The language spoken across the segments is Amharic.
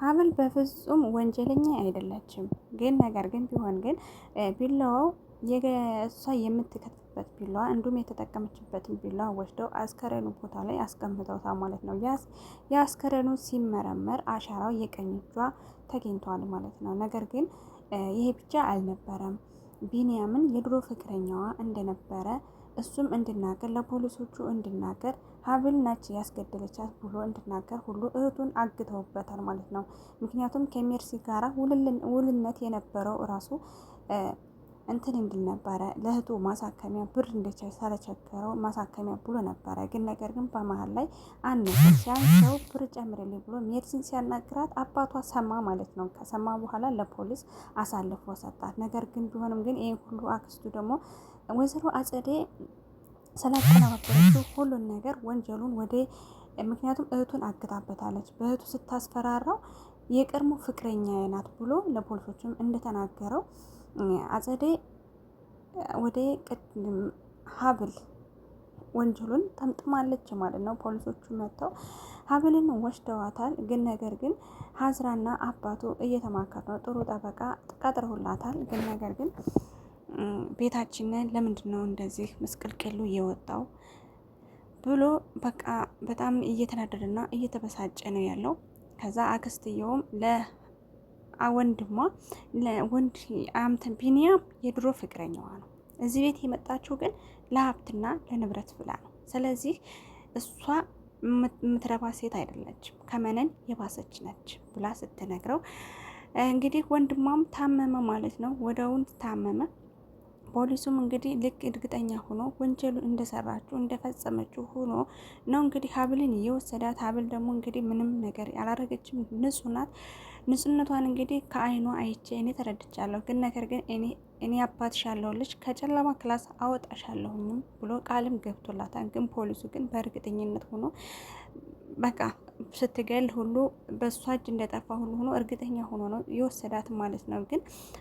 ሀብል በፍጹም ወንጀለኛ አይደለችም። ግን ነገር ግን ቢሆን ግን ቢላዋው እሷ የምትከትፍበት ቢላዋ እንዲሁም የተጠቀመችበትን ቢላዋ ወስደው አስከሬኑ ቦታ ላይ አስቀምጠውታል ማለት ነው። የአስከሬኑ ሲመረመር አሻራው የቀኝ እጇ ተገኝቷል ማለት ነው። ነገር ግን ይሄ ብቻ አልነበረም። ቢንያምን የድሮ ፍቅረኛዋ እንደነበረ እሱም እንድናገር ለፖሊሶቹ እንድናገር ሀብል ነች ያስገደለቻት ብሎ እንድናገር ሁሉ እህቱን አግተውበታል ማለት ነው። ምክንያቱም ከሜርሲ ጋራ ውልነት የነበረው እራሱ እንትን እንድል ነበረ ለእህቱ ማሳከሚያ ብር ስለቸገረው ማሳከሚያ ብሎ ነበረ። ግን ነገር ግን በመሀል ላይ አነሰ ሲያንሰው ብር ጨምርልኝ ብሎ ሜርሲን ሲያናግራት አባቷ ሰማ ማለት ነው። ከሰማ በኋላ ለፖሊስ አሳልፎ ሰጣት። ነገር ግን ቢሆንም ግን ይህ ሁሉ አክስቱ ደግሞ ወይዘሮ አጸዴ ስላቀነባበረችው ሁሉን ነገር ወንጀሉን ወደ ምክንያቱም እህቱን አግታበታለች። በእህቱ ስታስፈራራው የቀድሞ ፍቅረኛ ናት ብሎ ለፖሊሶችም እንደተናገረው አጸዴ ወደ ቅድም ሀብል ወንጀሉን ጠምጥማለች ማለት ነው። ፖሊሶቹ መጥተው ሀብልን ወስደዋታል። ግን ነገር ግን ሀዝራና አባቱ እየተማከሩ ነው። ጥሩ ጠበቃ ቀጥረውላታል። ግን ነገር ግን ቤታችንን ለምንድን ነው እንደዚህ ምስቅልቅሉ የወጣው ብሎ በቃ በጣም እየተናደደና እየተበሳጨ ነው ያለው። ከዛ አክስትየውም ለወንድሟ ወንድ አምተን ቢኒያም የድሮ ፍቅረኛዋ ነው። እዚህ ቤት የመጣችው ግን ለሀብትና ለንብረት ብላ ነው። ስለዚህ እሷ የምትረባ ሴት አይደለችም፣ ከመነን የባሰች ነች ብላ ስትነግረው እንግዲህ ወንድሟም ታመመ ማለት ነው። ወደውን ታመመ። ፖሊሱም እንግዲህ ልክ እርግጠኛ ሆኖ ወንጀሉን እንደሰራችው እንደፈጸመችው ሆኖ ነው እንግዲህ ሀብልን የወሰዳት። ሀብል ደግሞ እንግዲህ ምንም ነገር ያላረገችም ንጹህ ናት። ንጹህነቷን እንግዲህ ከአይኗ አይቼ እኔ ተረድቻለሁ። ግን ነገር ግን እኔ አባትሻለሁ ልጅ ከጨለማ class አወጣሻለሁኝም ብሎ ቃልም ገብቶላታል። ግን ፖሊሱ ግን በእርግጠኝነት ሆኖ በቃ ስትገል ሁሉ በእሷ እጅ እንደጠፋ ሁሉ ሆኖ እርግጠኛ ሆኖ ነው የወሰዳት ማለት ነው። ግን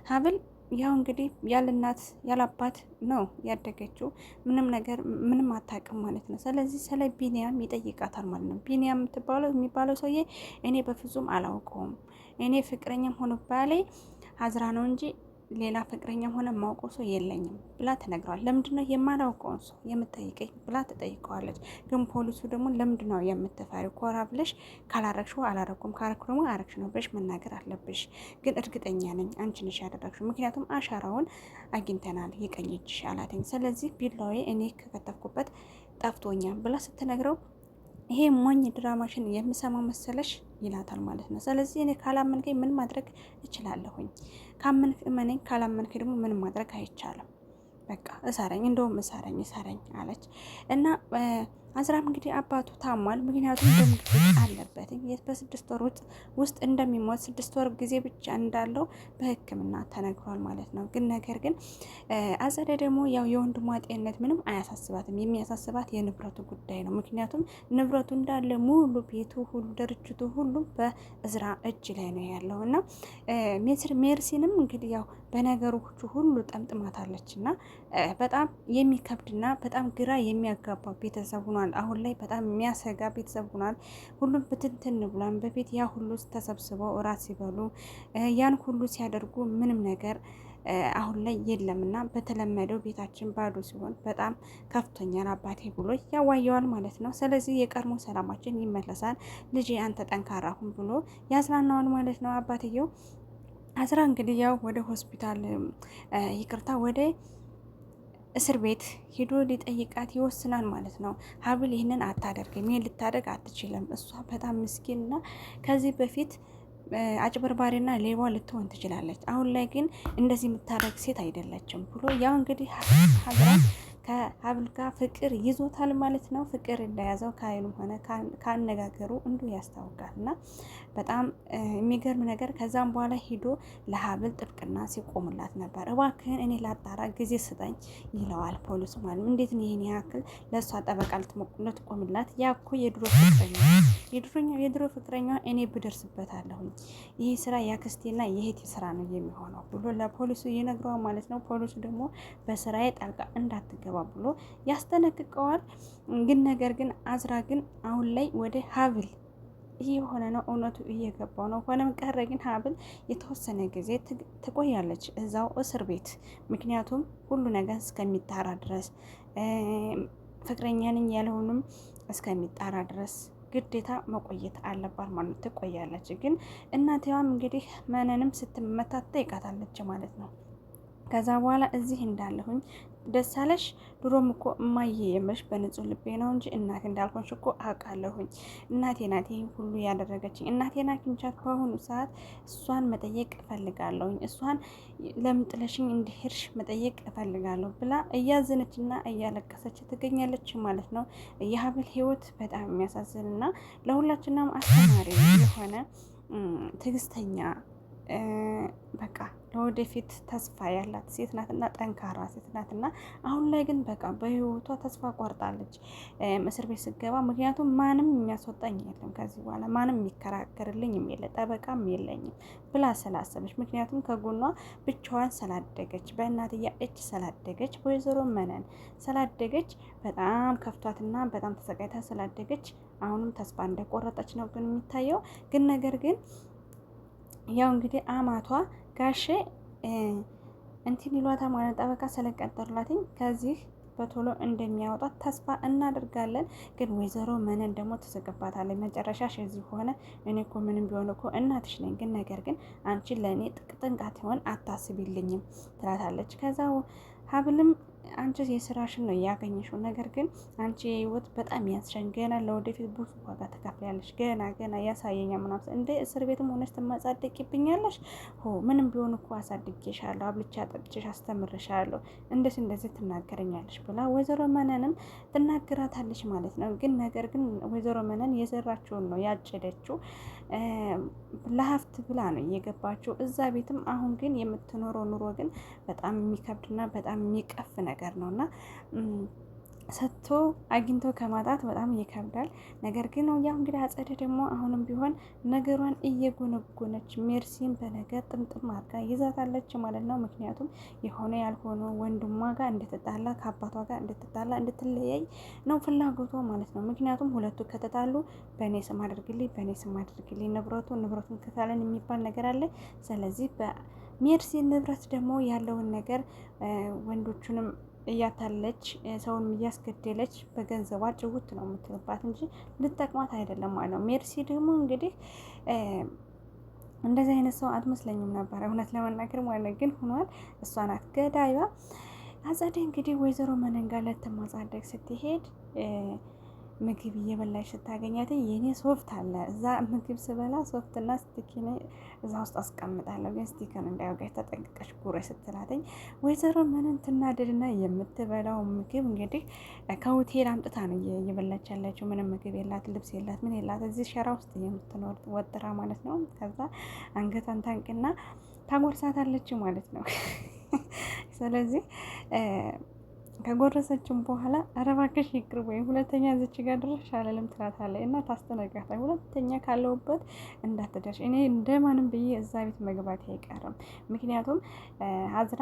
ሀብል ያው እንግዲህ ያለ እናት ያለ አባት ነው ያደገችው። ምንም ነገር ምንም አታውቅም ማለት ነው። ስለዚህ ስለ ቢኒያም ይጠይቃታል ማለት ነው። ቢኒያም የምትባለው የሚባለው ሰውዬ እኔ በፍጹም አላውቀውም። እኔ ፍቅረኛም ሆኖ ባሌ አዝራ ነው እንጂ ሌላ ፍቅረኛም ሆነ ማውቀው ሰው የለኝም ብላ ተነግረዋል። ለምንድነው የማላውቀውን ሰው የምጠይቀኝ ብላ ትጠይቀዋለች። ግን ፖሊሱ ደግሞ ለምንድነው የምትፈሪው? ኮራ ብለሽ ካላረግሽው አላረኩም ካረኩ ደግሞ አረግሽ ነው ብለሽ መናገር አለብሽ። ግን እርግጠኛ ነኝ አንቺ ነሽ ያደረግሽው፣ ምክንያቱም አሻራውን አግኝተናል የቀኝ እጅሽ አላትኝ። ስለዚህ ቢላዌ እኔ ከከተፍኩበት ጠፍቶኛል ብላ ስትነግረው ይሄ ሞኝ ድራማሽን የምሰማ መሰለሽ ይላታል ማለት ነው። ስለዚህ እኔ ካላመንከኝ ምን ማድረግ እችላለሁኝ? ካመንክ እመነኝ፣ ካላመንክ ደግሞ ምን ማድረግ አይቻልም። በቃ እሰረኝ፣ እንደውም እሰረኝ፣ እሰረኝ አለች እና አዝራም እንግዲህ አባቱ ታሟል። ምክንያቱም ደም ግፊት አለበት። በ6 ወር ውስጥ እንደሚሞት 6 ወር ጊዜ ብቻ እንዳለው በሕክምና ተነግሯል ማለት ነው። ግን ነገር ግን አጸደ ደግሞ ያው የወንድሟ ጤንነት ምንም አያሳስባትም። የሚያሳስባት የንብረቱ ጉዳይ ነው። ምክንያቱም ንብረቱ እንዳለ ሙሉ ቤቱ ሁሉ ድርጅቱ ሁሉም በእዝራ እጅ ላይ ነው ያለው እና ሜርሲንም እንግዲህ ያው በነገሮቹ ሁሉ ጠምጥማታለች እና በጣም የሚከብድና በጣም ግራ የሚያጋባ ቤተሰብ ሆኗል። አሁን ላይ በጣም የሚያሰጋ ቤተሰብ ሆኗል። ሁሉም ብትንትን ብሏን። በፊት ያ ሁሉ ተሰብስበው እራት ሲበሉ ያን ሁሉ ሲያደርጉ ምንም ነገር አሁን ላይ የለምና በተለመደው ቤታችን ባዶ ሲሆን በጣም ከፍቶኛል አባቴ ብሎ ያዋየዋል ማለት ነው። ስለዚህ የቀድሞ ሰላማችን ይመለሳል፣ ልጄ አንተ ጠንካራ ሁን ብሎ ያጽናናዋል ማለት ነው አባትየው። አዝራ እንግዲህ ያው ወደ ሆስፒታል ይቅርታ ወደ እስር ቤት ሄዶ ሊጠይቃት ይወስናል ማለት ነው። ሀብል ይህንን አታደርግም፣ ይህን ልታደርግ አትችልም። እሷ በጣም ምስኪንና ከዚህ በፊት አጭበርባሪና ሌባ ልትሆን ትችላለች። አሁን ላይ ግን እንደዚህ የምታደርግ ሴት አይደለችም ብሎ ያው እንግዲህ ሀብራን ከሀብል ጋር ፍቅር ይዞታል ማለት ነው። ፍቅር እንደያዘው ከአይኑም ሆነ ከአነጋገሩ እንዱ ያስታውቃል። እና በጣም የሚገርም ነገር ከዛም በኋላ ሂዶ ለሀብል ጥብቅና ሲቆምላት ነበር። እባክህን እኔ ላጣራ ጊዜ ስጠኝ ይለዋል ፖሊሱ ማለት ነው። እንዴት ነው ይህን ያክል ለእሷ ጠበቃ ልትቆምላት? ያ እኮ የድሮ ፍቅረኛ የድሮ ፍቅረኛ እኔ ብደርስበታለሁኝ ይህ ስራ የአክስቴና የእህቴ ስራ ነው የሚሆነው ብሎ ለፖሊሱ ይነግረዋል ማለት ነው። ፖሊሱ ደግሞ በስራዬ ጣልቃ እንዳትገባ ብሎ ያስጠነቅቀዋል። ግን ነገር ግን አዝራ ግን አሁን ላይ ወደ ሀብል እየሆነ ነው፣ እውነቱ እየገባው ነው። ሆነም ቀረ ግን ሀብል የተወሰነ ጊዜ ትቆያለች እዛው እስር ቤት፣ ምክንያቱም ሁሉ ነገር እስከሚጣራ ድረስ፣ ፍቅረኛ ነኝ ያለውንም እስከሚጣራ ድረስ ግዴታ መቆየት አለባት ማለት ነው። ትቆያለች። ግን እናትዋም እንግዲህ መነንም ስትመታ ትጠይቃታለች ማለት ነው። ከዛ በኋላ እዚህ እንዳለሁኝ ደስ አለሽ። ድሮም እኮ እማዬ የምልሽ በንጹህ ልቤ ነው እንጂ እናቴ እንዳልሆንሽ እኮ አውቃለሁኝ። እናቴ ናት ይሄን ሁሉ ያደረገችኝ። እናቴ ናት እንቻት። በአሁኑ ሰዓት እሷን መጠየቅ እፈልጋለሁኝ። እሷን ለምን ጥለሽኝ እንድሄድሽ መጠየቅ እፈልጋለሁ ብላ እያዘነችና እያለቀሰች ትገኛለች ማለት ነው። የሀብል ህይወት በጣም የሚያሳዝንና ለሁላችንም አስተማሪ የሆነ፣ ትዕግስተኛ፣ በቃ ለወደፊት ተስፋ ያላት ሴት ናትና፣ ጠንካራ ሴት ናትና አሁን ላይ ግን በቃ በህይወቷ ተስፋ ቆርጣለች እስር ቤት ስገባ። ምክንያቱም ማንም የሚያስወጣኝ የለም፣ ከዚህ በኋላ ማንም የሚከራከርልኝም የለ፣ ጠበቃም የለኝም ብላ ስላሰበች፣ ምክንያቱም ከጎኗ ብቻዋን ስላደገች፣ በእናትያ እጅ ስላደገች፣ በወይዘሮ መነን ስላደገች፣ በጣም ከፍቷትና በጣም ተሰቃይታ ስላደገች አሁንም ተስፋ እንደቆረጠች ነው ግን የሚታየው። ግን ነገር ግን ያው እንግዲህ አማቷ ጋሼ እንትን ይሏታ ማለት ጠበቃ ስለቀጠሩላትኝ ከዚህ በቶሎ እንደሚያወጣት ተስፋ እናደርጋለን። ግን ወይዘሮ መነን ደግሞ ትስቅባታለች። መጨረሻሽ እዚህ ሆነ። እኔ እኮ ምንም ቢሆን እኮ እናትሽ ነኝ፣ ግን ነገር ግን አንቺ ለእኔ ጥቅጥንቃት ሆን አታስቢልኝም ትላታለች። ከዛ ሀብልም አንቺ የስራሽን ነው ያገኘሽው፣ ነገር ግን አንቺ የህይወት በጣም ያስሻን፣ ገና ለወደፊት ብዙ ዋጋ ትከፍያለሽ፣ ገና ገና ያሳየኛል ምናምን፣ እንደ እስር ቤትም ሆነሽ ትመጻደቂብኛለሽ። ሆ ምንም ቢሆን እኮ አሳድጌሻለሁ፣ አብልቼ አጠጥቼሽ አስተምርሻለሁ፣ እንደዚህ እንደዚህ ትናገረኛለሽ ብላ ወይዘሮ መነንም ትናገራታለች ማለት ነው። ግን ነገር ግን ወይዘሮ መነን የዘራችውን ነው ያጨደችው። ለሀብት ብላ ነው የገባችው እዛ ቤትም። አሁን ግን የምትኖረው ኑሮ ግን በጣም የሚከብድና በጣም የሚቀፍ ነገር ነው እና ሰጥቶ አግኝቶ ከማጣት በጣም ይከብዳል። ነገር ግን ያው እንግዲህ አጸደ ደግሞ አሁንም ቢሆን ነገሯን እየጎነጎነች ሜርሲን በነገር ጥምጥም አድርጋ ይዛታለች ማለት ነው። ምክንያቱም የሆነ ያልሆነ ወንድሟ ጋር እንድትጣላ፣ ከአባቷ ጋር እንድትጣላ፣ እንድትለያይ ነው ፍላጎቷ ማለት ነው። ምክንያቱም ሁለቱ ከተጣሉ በእኔ ስም አድርግልኝ፣ በእኔ ስም አድርግልኝ፣ ንብረቱን ክፈለን የሚባል ነገር አለ። ስለዚህ በሜርሲ ንብረት ደግሞ ያለውን ነገር ወንዶቹንም እያታለች፣ ሰውንም እያስገደለች በገንዘቧ ጭውት ነው የምትልባት እንጂ ልጠቅማት አይደለም ማለት ነው። ሜርሲ ደግሞ እንግዲህ እንደዚህ አይነት ሰው አትመስለኝም ነበር እውነት ለመናገር ማለት ነው። ግን ሆኗል። እሷ ናት ገዳይዋ። አጸዴ እንግዲህ ወይዘሮ መነን ጋር ልትመጻደቅ ስትሄድ ምግብ እየበላች ስታገኛት የኔ ሶፍት አለ፣ እዛ ምግብ ስበላ ሶፍትና ስቲኪን እዛ ውስጥ አስቀምጣለሁ፣ ግን ስቲከን እንዳይወጋሽ ተጠንቅቀሽ ጉረሽ ስትላትኝ ወይዘሮ መነን ትናደድና የምትበላው ምግብ እንግዲህ ከሆቴል አምጥታ ነው እየበላች ያለችው። ምንም ምግብ የላት፣ ልብስ የላት፣ ምን የላት፣ እዚህ ሸራ ውስጥ የምትኖር ወጥራ ማለት ነው። ከዛ አንገቷን ታንቅና ታጎርሳታለች ማለት ነው። ስለዚህ ከጎረሰችን በኋላ ኧረ እባክሽ ይቅር ወይም ሁለተኛ እዚች ጋር ድረሽ አለልም ትላታለች እና ታስጠነቅቃታለች። ሁለተኛ ካለሁበት እንዳትደርሽ፣ እኔ እንደማንም ብዬ እዛ ቤት መግባት አይቀርም። ምክንያቱም አዝራ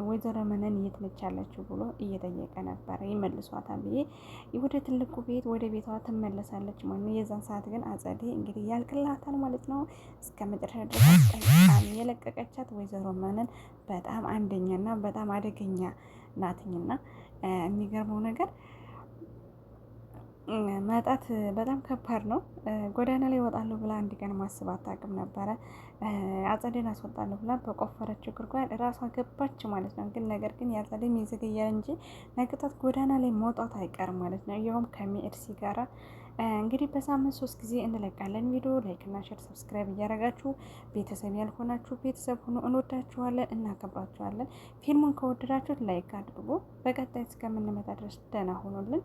ወይዘሮ መነን የት ነች ያለችው ብሎ እየጠየቀ ነበር። ይመልሷታል ብዬ ወደ ትልቁ ቤት ወደ ቤቷ ትመለሳለች ማለት ነው። የዛን ሰዓት ግን አጸዴ እንግዲህ ያልቅላታል ማለት ነው። እስከ መጨረሻ ድረስ አስጠንቅቃ የለቀቀቻት ወይዘሮ መነን በጣም አንደኛና በጣም አደገኛ ናትኝና የሚገርመው ነገር ማጣት በጣም ከባድ ነው። ጎዳና ላይ እወጣለሁ ብላ አንድ ቀን ማስብ አታውቅም ነበረ። አጸደን አስወጣለሁ ብላ በቆፈረችው ጉድጓድ እራሷ ገባች ማለት ነው። ግን ነገር ግን የአጸደም ይዘገያል እንጂ ነቅጣት ጎዳና ላይ መውጣት አይቀርም ማለት ነው። ይኸውም ከሜርሲ ጋራ እንግዲህ በሳምንት 3 ጊዜ እንለቃለን ቪዲዮ። Like እና share፣ subscribe እያደረጋችሁ ቤተሰብ ያልሆናችሁ ቤተሰብ ሆኖ እንወዳችኋለን፣ እናከብራችኋለን። ፊልሙን ከወደዳችሁት like አድርጉ። በቀጣይ እስከምንመጣ ድረስ ደህና ሆኖልን።